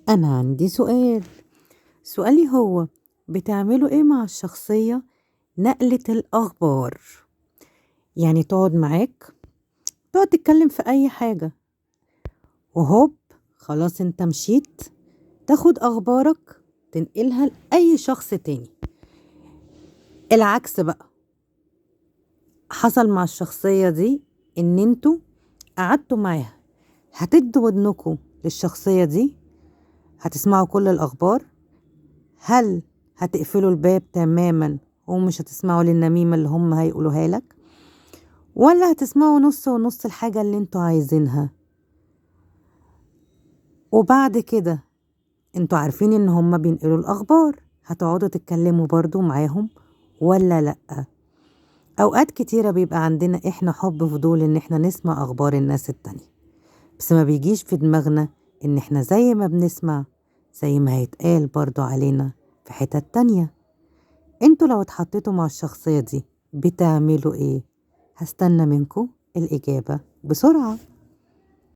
أنا عندي سؤال، سؤالي هو بتعملوا إيه مع الشخصية نقلة الأخبار؟ يعني تقعد معاك تقعد تتكلم في أي حاجة، وهوب خلاص انت مشيت، تاخد أخبارك تنقلها لأي شخص تاني. العكس بقى حصل مع الشخصية دي، إن انتوا قعدتوا معاها، هتدوا ودنكوا للشخصية دي، هتسمعوا كل الأخبار؟ هل هتقفلوا الباب تماما ومش هتسمعوا للنميمة اللي هم هيقولوها لك، ولا هتسمعوا نص ونص الحاجة اللي انتوا عايزينها؟ وبعد كده انتوا عارفين ان هم بينقلوا الأخبار، هتقعدوا تتكلموا برضو معاهم ولا لأ؟ أوقات كتيرة بيبقى عندنا إحنا حب فضول إن إحنا نسمع أخبار الناس التانية، بس ما بيجيش في دماغنا إن إحنا زي ما بنسمع زي ما هيتقال برضو علينا في حتت تانية. انتوا لو اتحطيتوا مع الشخصية دي بتعملوا إيه؟ هستنى منكم الإجابة بسرعة.